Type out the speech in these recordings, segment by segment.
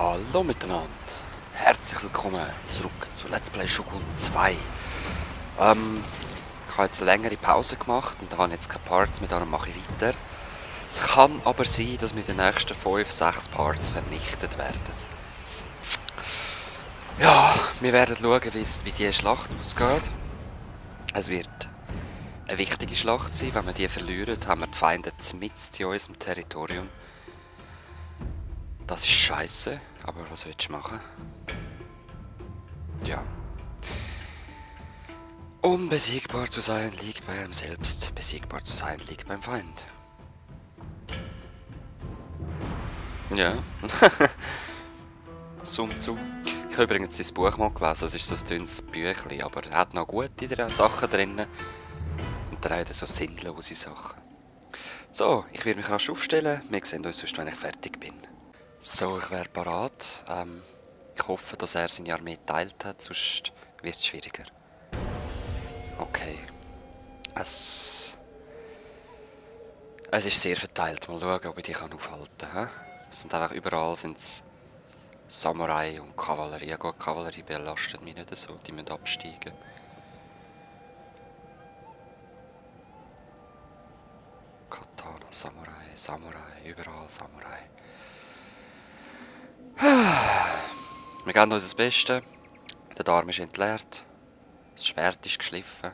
Hallo miteinander, herzlich willkommen zurück zu Let's Play Shogun 2. Ich habe jetzt eine längere Pause gemacht und habe jetzt keine Parts mehr, darum mache ich weiter. Es kann aber sein, dass wir in den nächsten 5-6 Parts vernichtet werden. Ja, wir werden schauen, wie die Schlacht ausgeht. Es wird eine wichtige Schlacht sein. Wenn wir die verlieren, haben wir die Feinde mitten in unserem Territorium. Das ist scheiße, aber was willst du machen? Ja. Unbesiegbar zu sein liegt bei einem selbst, besiegbar zu sein liegt beim Feind. Ja. Sun Tzu. Ich habe übrigens sein Buch mal gelesen, es ist so ein dünnes Büchlein, aber er hat noch gute Sachen drin. Und dann hat er so sinnlose Sachen. So, ich werde mich rasch aufstellen, wir sehen uns sonst, wenn ich fertig bin. So, ich wäre parat. Ich hoffe, dass er seine Armee geteilt hat, sonst wird es schwieriger. Okay. Es ist sehr verteilt. Mal schauen, ob ich die aufhalten kann. Es sind einfach überall sind's Samurai und Kavallerie. Gut, Kavallerie belastet mich nicht so, die müssen absteigen. Katana, Samurai, überall Samurai. Wir geben uns das Beste. Der Darm ist entleert. Das Schwert ist geschliffen.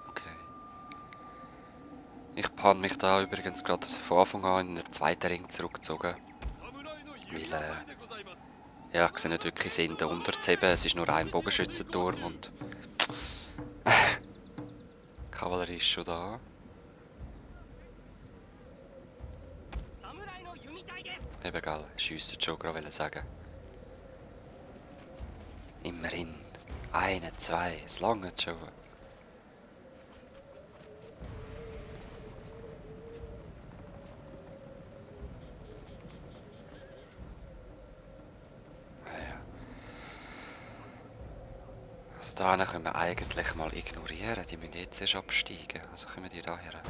Okay. Ich habe mich da übrigens gerade von Anfang an in den zweiten Ring zurückgezogen. Weil, ja, ich sehe nicht wirklich Sinn, da unterzuheben. Es ist nur ein Bogenschützenturm und... Die Kavallerie ist schon da. Eben, gell, schiessen schon gerade sagen. Immerhin. 1, 2, es langt schon. Ja. Also da können wir eigentlich mal ignorieren. Die müssen jetzt erst absteigen. Also kommen die da her.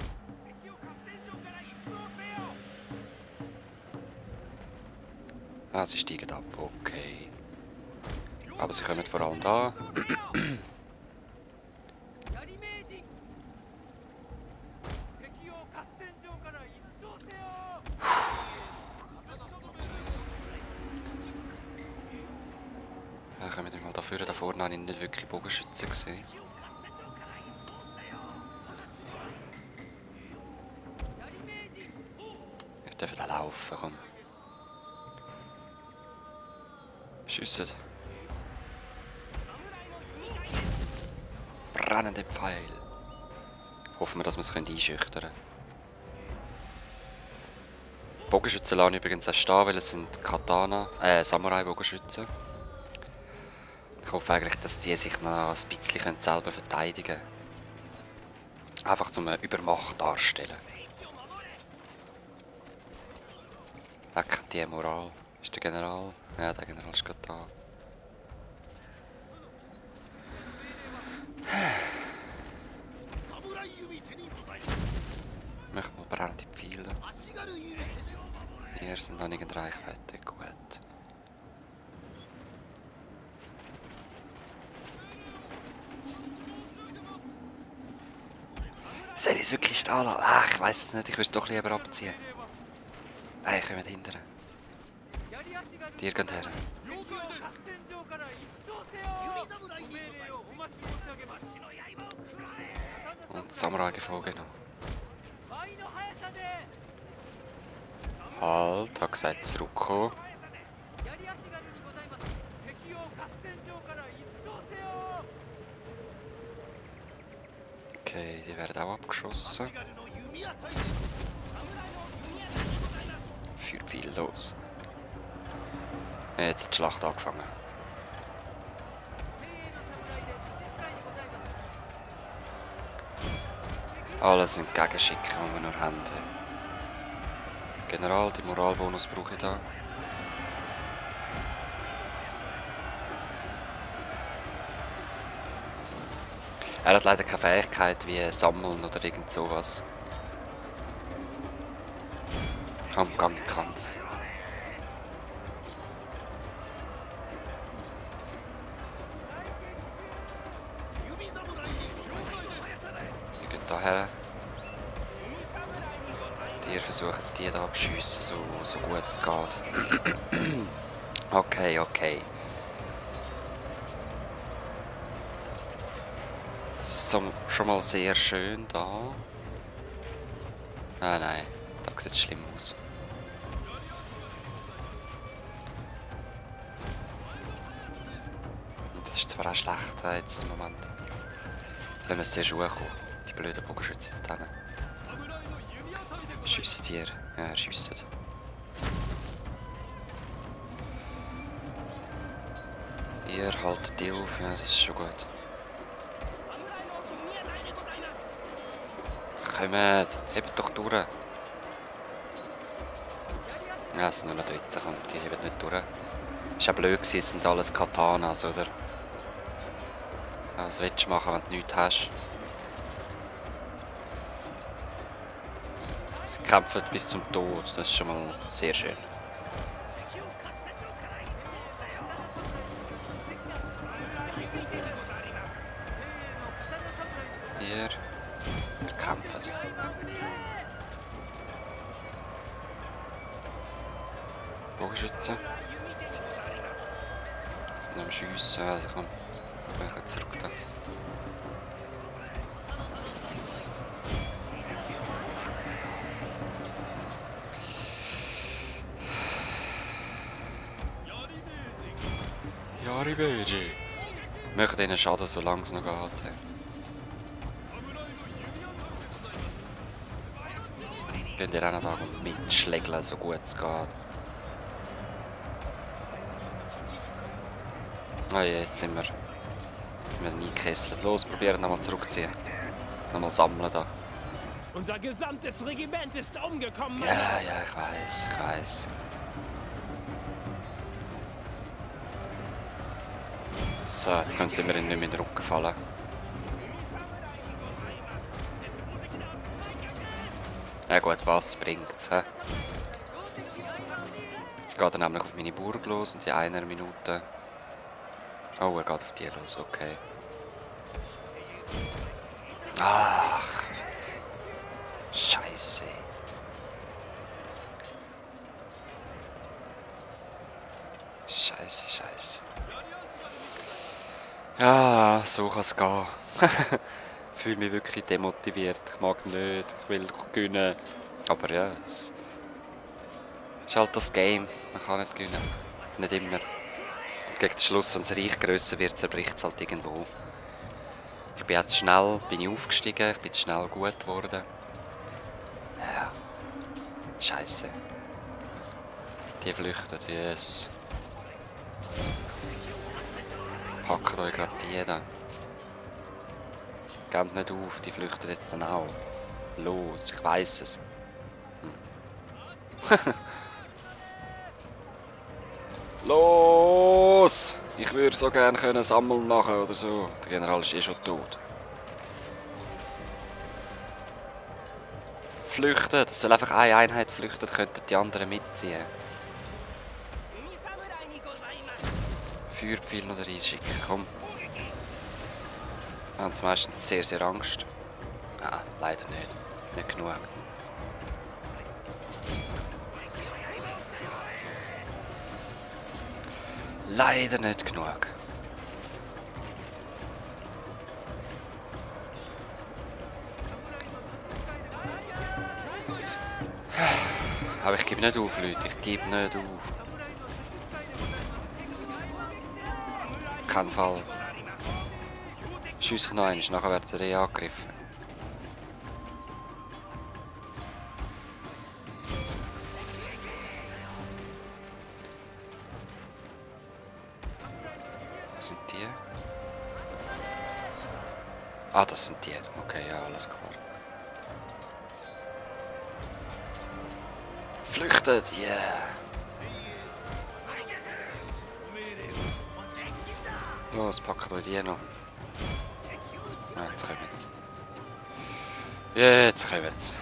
Ah, sie steigen ab, okay. Aber sie kommen vor allem da. Ja, kommen wir mal dafür. Da vorne habe ich nicht wirklich Bogenschützen gesehen. Ich darf da laufen, komm. Schiessen. Brennende Pfeil. Hoffen wir, dass wir es einschüchtern können. Bogenschützen lassen übrigens auch stehen, weil es sind Samurai-Bogenschützen. Ich hoffe eigentlich, dass die sich noch ein bisschen selber verteidigen können. Einfach zum Übermacht darstellen. Weg die Moral. Ist der General? Ja, der General ist gerade da. Ich möchte mal brennende Pfeile. Hier sind noch nicht in Reichweite. Gut. Soll ich es wirklich stehen lassen? Ah, ich weiß es nicht. Ich würde es doch lieber abziehen. Nein, ich komme hinterher. Die gehen her. Und Samurai-Gefolge noch. Halt, hat gesagt zurückkommen. Okay, die werden auch abgeschossen. Führt viel los. Jetzt hat die Schlacht angefangen. Alles sind Gegenschicke, die wir nur haben. General, die Moralbonus brauche ich da. Er hat leider keine Fähigkeit wie Sammeln oder irgend sowas. Komm, gang, Kampf. Die gehen da her. Die versuchen die da abschiessen, so gut es geht. Okay, okay. So, schon mal sehr schön da. Ah nein, da sieht es schlimm aus. Und das ist zwar auch schlecht jetzt im Moment. Lassen wir es zuerst hochkommen. Die blöden Bogenschützen da hinten. Schiessen die? Ja, schiessen. Ihr haltet die auf, ja, das ist schon gut. Kommt, hebt doch durch. Ja, es sind nur noch 13, komm, die heben nicht durch. Es war auch blöd, es sind alles Katanas, oder? Ja, was willst du machen, wenn du nichts hast? Sie kämpfen bis zum Tod, das ist schon mal sehr schön. Ihr kämpft. Bogenschützen. Jetzt nicht mehr schiessen, also komm, ich zurück da. Yaribeji. Wir machen ihnen Schaden, solange es noch geht. Gehen ihr auch noch darum mitschlägeln, so gut es geht. Ah ja, jetzt sind wir eingekesselt. Los, probieren nochmal zurückziehen. Nochmal sammeln da. Unser gesamtes Regiment ist umgekommen. Ja, ja, ich weiß. So, jetzt können sie mir nicht mehr in den Rücken fallen. Ja gut, was bringt's, hä? Jetzt geht er nämlich auf meine Burg los und in einer Minute... Oh, er geht auf die los, okay. Ach. Scheiße. Scheiße. Ja, so kann es gehen. Ich fühle mich wirklich demotiviert. Ich mag nicht, ich will gewinnen. Aber ja, es ist halt das Game. Man kann nicht gewinnen. Nicht immer. Und gegen den Schluss, wenn das Reich grösser wird, zerbricht es halt irgendwo. Ich bin jetzt schnell aufgestiegen, ich bin jetzt schnell gut geworden. Ja. Scheiße. Die flüchten, yes. Packt euch gerade die da. Geht nicht auf, die flüchten jetzt dann auch. Los, ich weiss es. Los! Ich würde so gerne können sammeln machen oder so. Der General ist eh schon tot. Flüchten, es soll einfach eine Einheit flüchten, dann könnten die anderen mitziehen. Feuerpfeil noch reinschicken, komm. Haben sie meistens sehr, sehr Angst. Ah, leider nicht. Nicht genug. Leider nicht genug. Aber ich gebe nicht auf, Leute. Ich gebe nicht auf. Auf keinen Fall. Schiessen noch einmal, nachher wird er angegriffen. Wo sind die? Ah, das sind die. Okay, ja, alles klar. Flüchtet, yeah! Los, packt euch die noch. Ah, jetzt kommen sie. Jetzt kommen sie.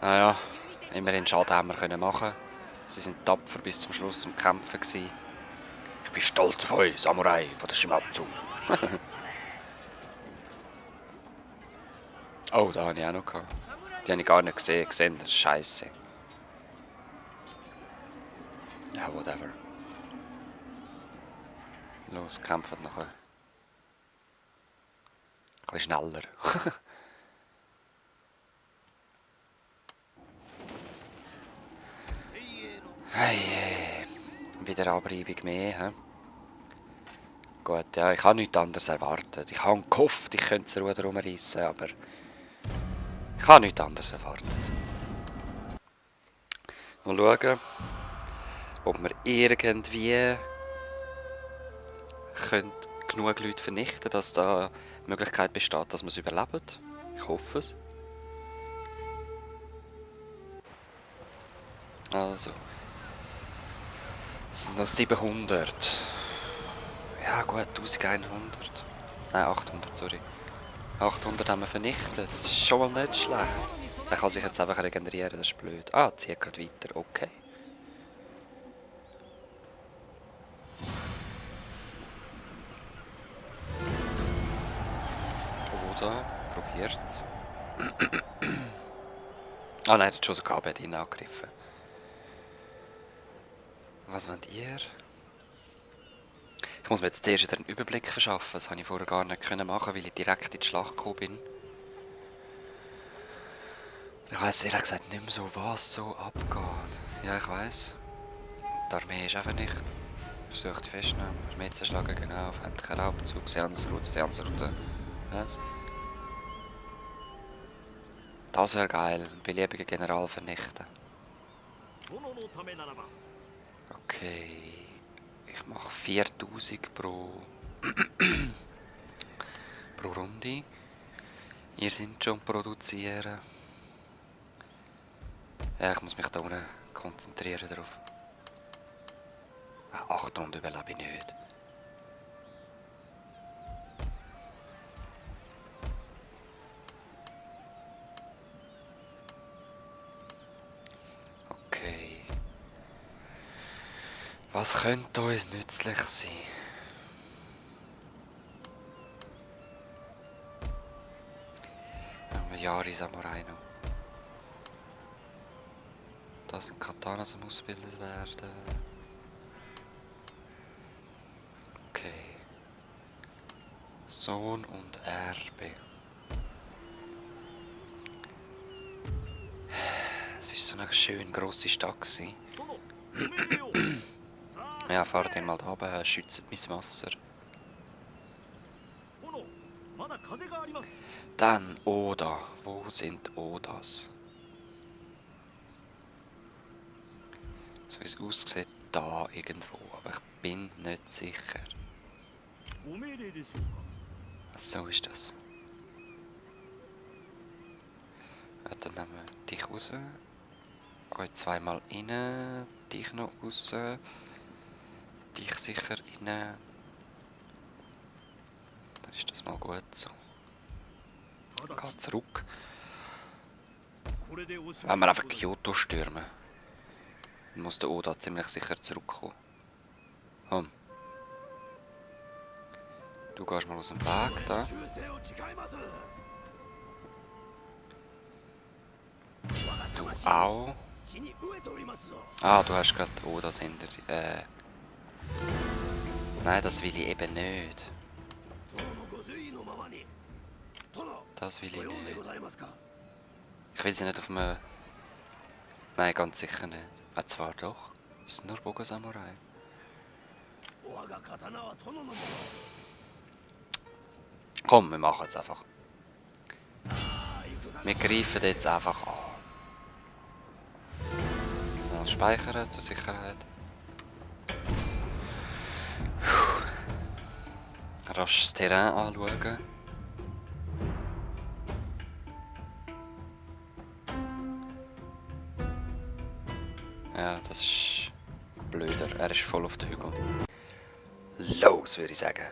Naja, immerhin Schaden haben wir können machen. Sie sind tapfer bis zum Schluss am Kämpfen gewesen. Ich bin stolz auf euch, Samurai von der Shimatsu. Oh, da habe ich auch noch gehabt. Die habe ich gar nicht gesehen, das ist scheisse. Ja, whatever. Los, kämpft noch ein bisschen schneller. Hey, wieder Abreibung mehr, hä? Gut, ja, ich habe nichts anderes erwartet. Ich habe gehofft, ich könnte das Ruder rumreißen, aber ich habe nichts anderes erwartet. Mal schauen, ob wir irgendwie genug Leute vernichten können, dass da die Möglichkeit besteht, dass wir es überleben. Ich hoffe es. Also. Es sind noch 700. Ja gut, 1100. Nein, 800, sorry. 800 haben wir vernichtet. Das ist schon mal nicht schlecht. Er kann sich jetzt einfach regenerieren, das ist blöd. Ah, zieht gerade weiter, okay. Oder probiert's. Ah nein, der hat schon sogar bei ihn angegriffen. Was wollt ihr? Ich muss mir jetzt zuerst wieder einen Überblick verschaffen. Das konnte ich vorher gar nicht machen, weil ich direkt in die Schlacht gekommen bin. Ich weiss ehrlich gesagt nicht mehr so, was so abgeht. Ja, ich weiss. Die Armee ist einfach nicht. Versucht die festnehmen, Armee zu schlagen, genau. Feindlicher Raubzug, Seansroute. Was? Das wäre geil. Einen beliebigen General vernichten. Okay. Ich mache 4000 pro Runde. Ihr seid schon produzieren. Ja, ich muss mich da unten konzentrieren drauf. 8 Runden überlebe ich nicht. Okay. Was könnte uns nützlich sein? Wir haben Yari Samurai noch. Da sind Katanas am ausgebildet werden. Okay. Sohn und Erbe. Es war so eine schön grosse Stadt gewesen. Ja, fahrt ihr mal da oben, schützt mein Wasser. Dann Oda. Wo sind Odas? So wie es aussieht, da irgendwo, aber ich bin nicht sicher. So ist das. Ja, dann nehmen wir dich raus. Euch zweimal rein. Dich noch raus. Dich sicher rein. Dann ist das mal gut so. Geht zurück. Wenn wir einfach Kyoto stürmen, dann muss der Oda ziemlich sicher zurückkommen. Komm. Du gehst mal aus dem Weg da. Du auch. Ah, du hast gerade Odas hinter dir. Nein, das will ich eben nicht. Das will ich nicht. Ich will sie nicht auf einem... Nein, ganz sicher nicht. Ah, zwar doch. Das sind nur Bogen-Samurai. Komm, wir machen es einfach. Wir greifen jetzt einfach an. Mal speichern zur Sicherheit. Rasch das Terrain anschauen. Ja, das ist blöder. Er ist voll auf den Hügel. Los, würde ich sagen.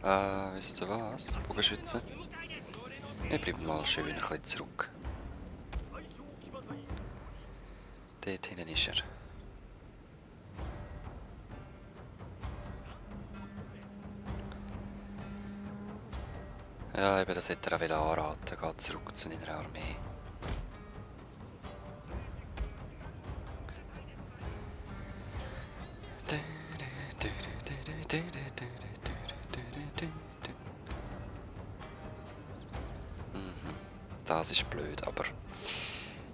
Wisst ihr was? Bogenschützen? Wir bleiben mal schön ein bisschen zurück. Dort hinten ist er. Ja, eben, das hätte er auch anraten. Geht zurück zu seiner Armee. Das ist blöd, aber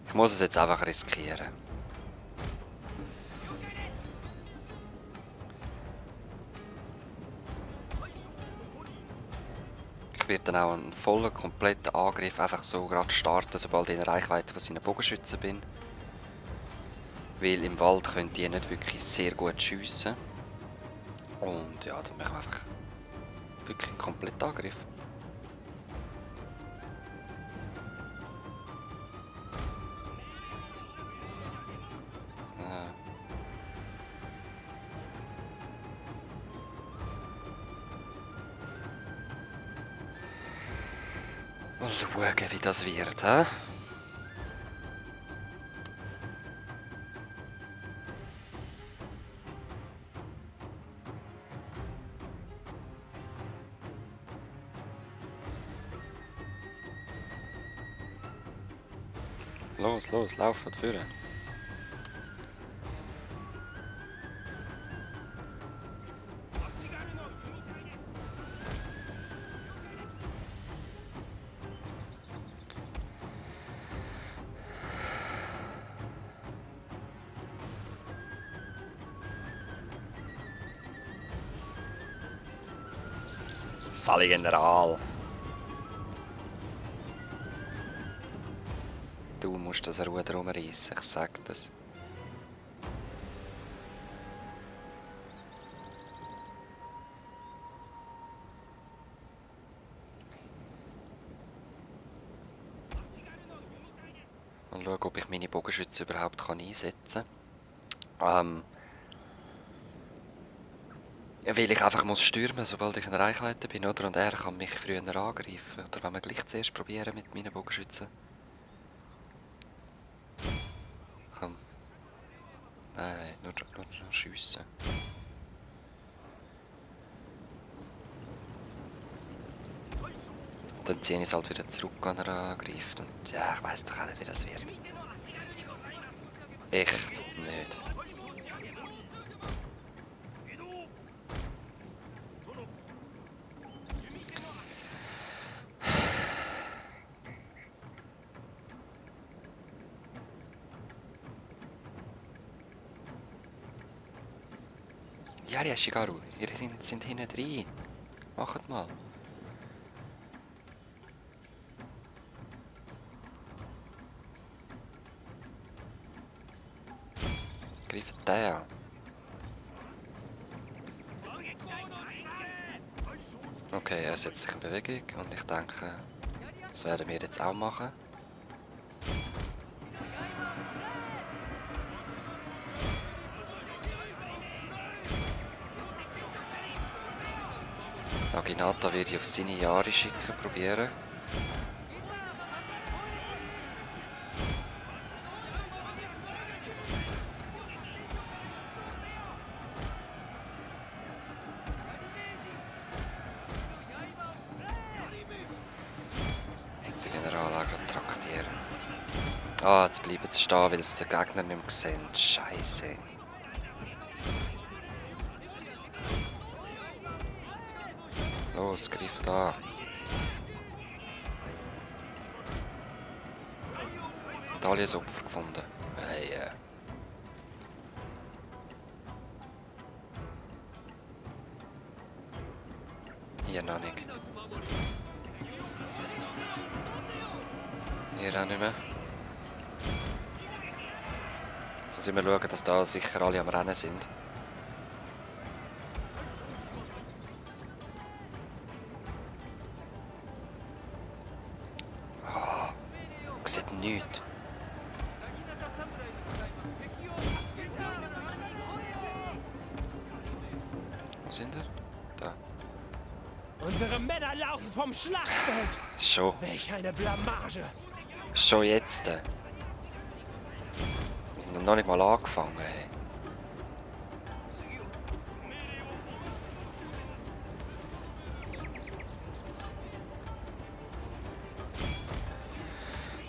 ich muss es jetzt einfach riskieren. Ich werde dann auch einen vollen, kompletten Angriff einfach so gerade starten, sobald ich in Reichweite von seinen Bogenschützen bin. Weil im Wald können die nicht wirklich sehr gut schiessen. Und ja, dann machen wir einfach wirklich einen kompletten Angriff. Mal schauen, wie das wird, hä? Los, los, laufen, führen. Sali General. Du musst das Ruder rumreißen, ich sag das. Mal schauen, ob ich meine Bogenschützen überhaupt einsetzen kann. Weil ich einfach muss stürmen, sobald ich in Reichweite bin, oder? Und er kann mich früher angreifen. Oder wenn wir gleich zuerst probieren mit meinen Bogenschützen. Komm. Nein, nur schiessen. Dann ziehe ich es halt wieder zurück, wenn er angreift. Und ja, ich weiss doch auch nicht, wie das wird. Echt nicht. Ja, Shigaru, ihr sind hinten drin. Macht mal. Greift den an. Okay, er setzt sich in Bewegung und ich denke, das werden wir jetzt auch machen. Naginata werde ich auf seine Jahre schicken, probieren. Den General auch traktieren. Ah, jetzt bleiben sie stehen, weil sie den Gegner nicht mehr sehen. Scheiße. Los, greift an. Und alle ein Opfer gefunden. Hey, Hier noch nicht. Hier auch nicht mehr. Jetzt müssen wir schauen, dass da sicher alle am Rennen sind. Ich sehe nichts. Wo sind wir? Da. Unsere Männer laufen vom Schlachtfeld. Schon. Welch eine Blamage. Schon jetzt. Wir sind noch nicht mal angefangen. Ey.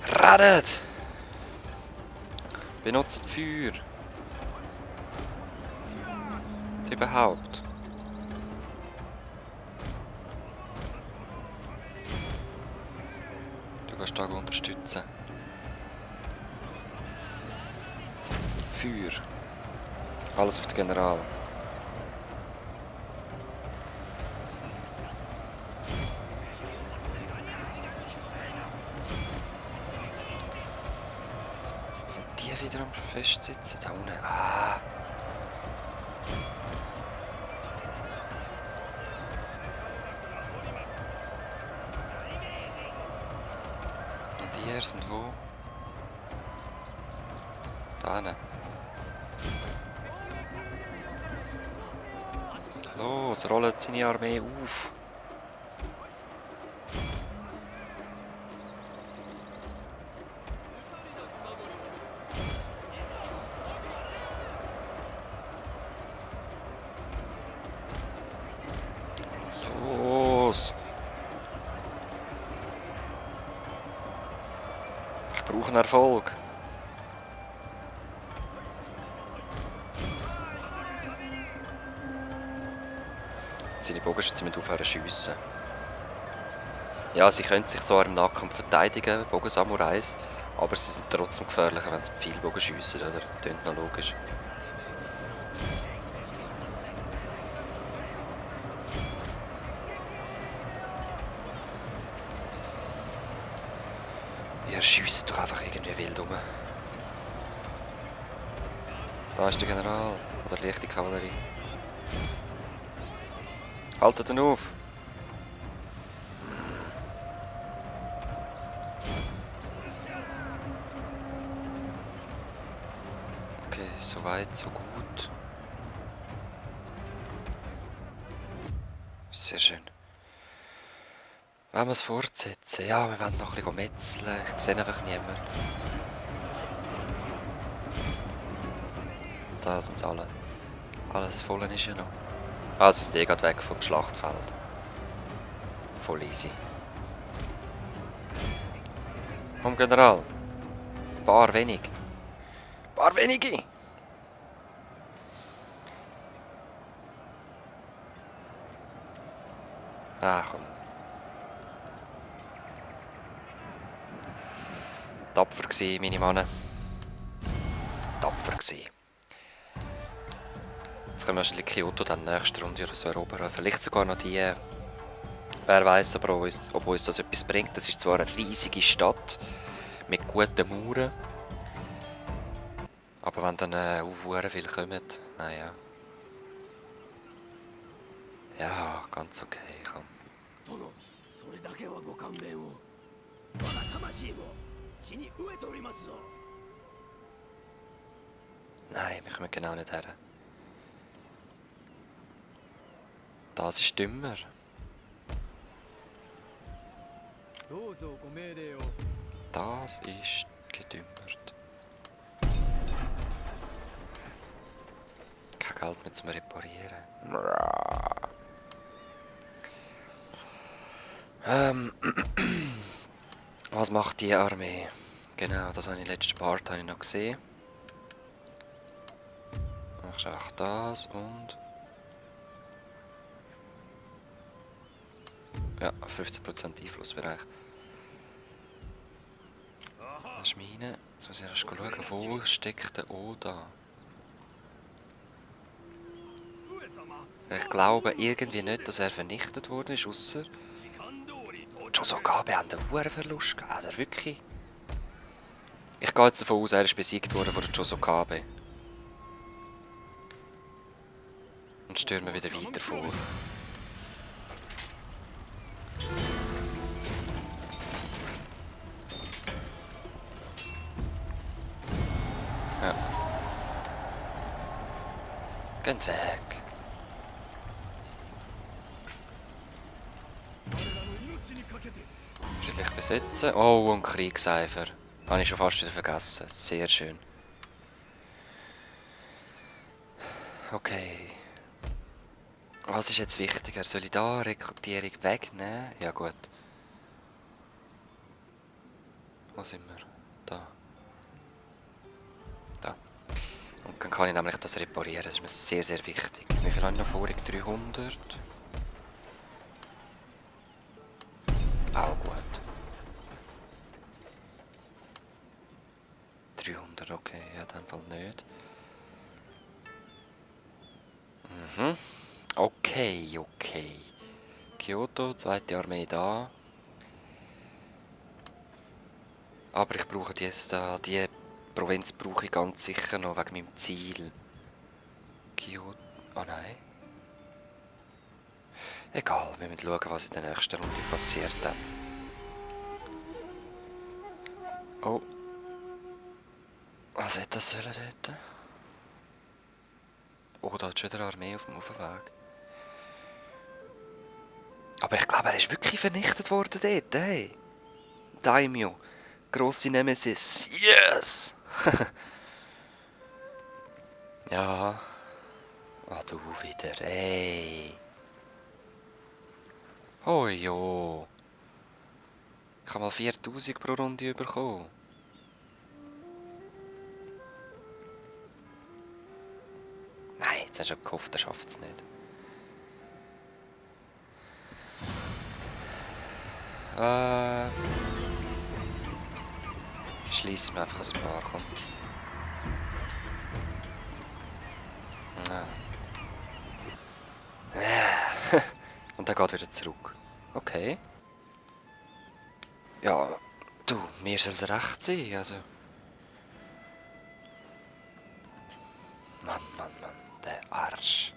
Redet! Benutzt Feuer. Überhaupt. Du kannst da unterstützen. Feuer. Alles auf den General. Sind die wieder am Festsitzen? Da unten. Ah. Und die sind wo? Da hinten. Los, rollt seine Armee auf. Los. Ich brauche einen Erfolg. Seine Bogenschützen müssen aufhören zu schiessen. Ja, sie können sich zwar im Nahkampf verteidigen, Bogensamurais, aber sie sind trotzdem gefährlicher, wenn sie viel Bogen schiessen, oder? Das klingt noch logisch. Ihr schiesst doch einfach irgendwie wild rum. Da ist der General, oder leichte Kavallerie. Haltet ihn auf! Okay, so weit, so gut. Sehr schön. Wollen wir es fortsetzen? Ja, wir wollen noch ein bisschen metzeln. Ich sehe einfach niemanden. Da sind sie alle. Alles voll ist ja noch. Ah, sie sind eh gerade weg vom Schlachtfeld. Voll easy. Komm, General. Ein paar wenig. Ein paar wenige! Ah, komm. Tapfer gsi, meine Männer. Tapfer gsi. Jetzt können wir wahrscheinlich Kyoto dann nächste Runde oder so erobern. Vielleicht sogar noch die. Wer weiß aber, ob uns das etwas bringt. Das ist zwar eine riesige Stadt mit guten Mauern. Aber wenn dann viel kommen, naja. Ja, ganz okay. Komm. Nein, wir kommen genau nicht her. Das ist dümmer. Das ist gedümmert. Kein Geld mehr zum Reparieren. Was macht die Armee? Genau, das habe ich letzten Part noch gesehen. Machst auch das und... Ja, 15% Einflussbereich. Das ist meine. Jetzt muss ich erst schauen, wo steckt der Oda. Ich glaube irgendwie nicht, dass er vernichtet worden ist, ausser... Chosokabe hat einen hohen Verlust gehabt. Hat er wirklich? Ich gehe jetzt davon aus, er ist besiegt worden von der Chosokabe. Und stürmen wieder weiter vor. Ja. Geht weg. Friedlich besetzen. Oh, und Kriegseifer. Habe ich schon fast wieder vergessen. Sehr schön. Okay. Was ist jetzt wichtiger? Soll ich da Rekrutierung wegnehmen? Ja gut. Wo sind wir? Da. Da. Und dann kann ich nämlich das reparieren. Das ist mir sehr, sehr wichtig. Wie viel habe ich noch vorig? 300? Auch gut. 300, okay. Ja, in dem Fall nicht. Mhm. Okay, okay. Kyoto, zweite Armee da. Aber ich brauche die Provinz brauche ich ganz sicher noch wegen meinem Ziel. Kyoto. Oh nein. Egal, wir müssen schauen, was in der nächsten Runde passiert dann. Oh. Was hätte das sollen dort? Oh, da ist schon eine Armee auf dem Weg. Aber ich glaube, er ist wirklich vernichtet worden dort, hey. Daimyo. Grosse Nemesis. Yes! Ja. Ah, du wieder, ey. Oh jo. Ich habe mal 4000 pro Runde bekommen. Nein, jetzt hast du schon gehofft, er schafft es nicht. Schließen wir einfach ein paar, komm. Ja. Und er geht wieder zurück. Okay. Ja, du, mir soll es recht sein, also. Mann, Mann, Mann, der Arsch.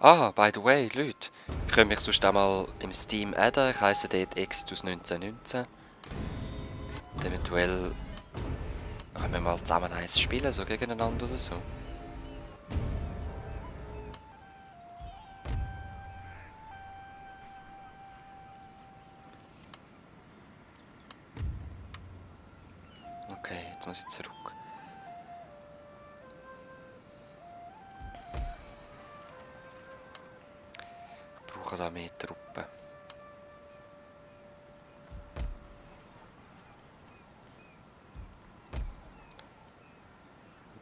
Ah, by the way, Leute, ich könnte mich sonst auch mal im Steam adden. Ich heisse dort Exitus 1919. Und eventuell können wir mal zusammen eins spielen, so gegeneinander oder so. Okay, jetzt muss ich zurück. Ich brauche da mehr Truppen.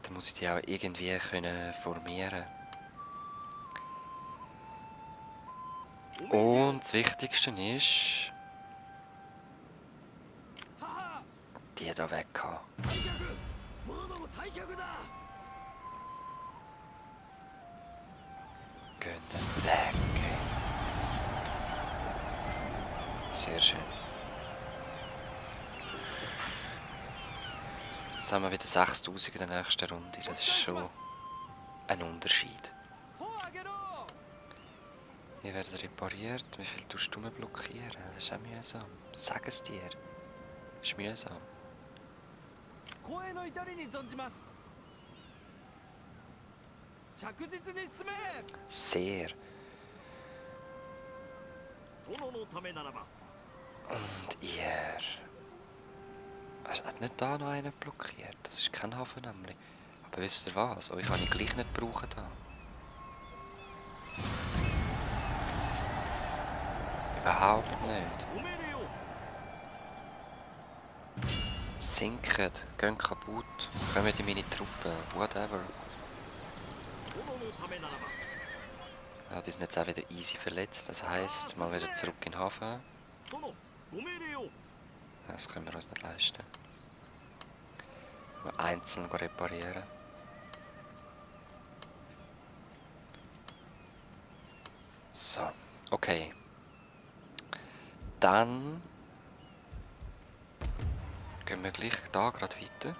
Dann muss ich die auch irgendwie können formieren. Und das Wichtigste ist, die da weg haben. Gehen weg. Sehr schön. Jetzt haben wir wieder 6000 in der nächsten Runde. Das ist schon ein Unterschied. Hier werden repariert. Wie viel tust du blockieren? Das ist auch mühsam. Sag es dir. Das ist mühsam. Sehr. Und ihr... Hat nicht da noch einen blockiert? Das ist kein Hafen nämlich. Aber wisst ihr was? Euch kann ich gleich nicht brauchen da. Überhaupt nicht. Sinken, gehen kaputt, kommen in meine Truppen, whatever. Ja, die sind jetzt auch wieder easy verletzt, das heisst, mal wieder zurück in den Hafen. Das können wir uns nicht leisten. Nur einzeln reparieren. So, okay. Dann gehen wir gleich da gerade weiter.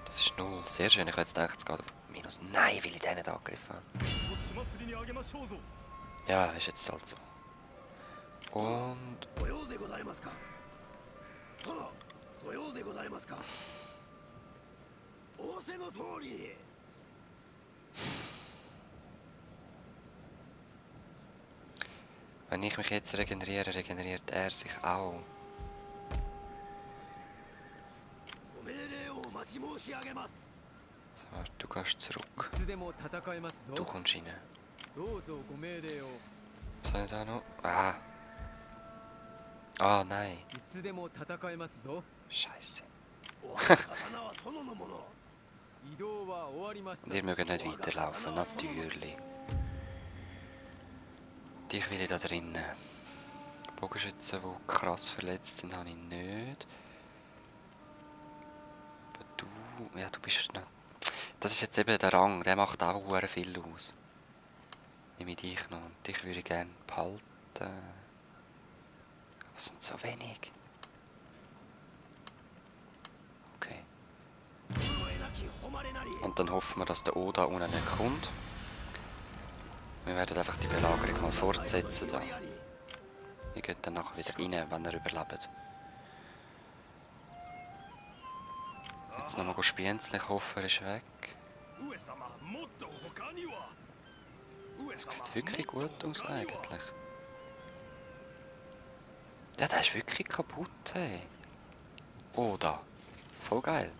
Das ist 0. Sehr schön. Ich hätte jetzt gedacht, es geht auf Minus. Nein, weil ich den nicht angegriffen habe. Ja, ist jetzt halt so. Und... Wenn ich mich jetzt regeneriere, regeneriert er sich auch. So, du gehst zurück. いつでも戦えます Du ぞ kommst rein. どうぞご命令を Soll ich da noch? Ah. Ah, nein. いつでも戦えますぞ Scheiße. 刀は殿のもの。移動は終わりまし Und た ihr mögt nicht weiterlaufen, natürlich. Dich will ich da drinnen. Bogenschützen, die krass verletzt sind, habe ich nicht. Aber du... Ja, du bist noch... Das ist jetzt eben der Rang, der macht auch sehr viel aus. Nehme ich dich noch und dich würde ich gerne behalten. Was sind so wenig? Okay. Und dann hoffen wir, dass der Oda unten nicht kommt. Wir werden einfach die Belagerung mal fortsetzen da. Ihr geht dann nachher wieder rein, wenn ihr überlebt. Jetzt nochmal spienzchen, ich hoffe, er ist weg. 上様、もっと他には。上 Das 様 sieht wirklich もっ gut と aus 他には eigentlich. Ja, der ist wirklich kaputt, hey. Oda. Voll geil.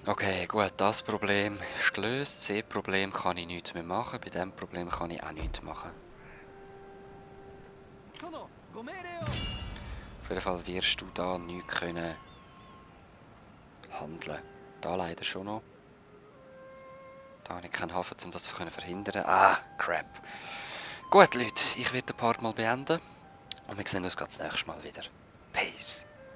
Okay, gut, das Problem ist gelöst. Das Seeproblem kann ich nichts mehr machen. Bei diesem Problem kann ich auch nichts machen. 殿ご命令を Auf jeden Fall wirst du da nichts können handeln. Da leider schon noch. Da habe ich keinen Hafen, um das zu verhindern. Ah, crap. Gut, Leute, ich werde den Part mal beenden. Und wir sehen uns das nächste Mal wieder. Peace.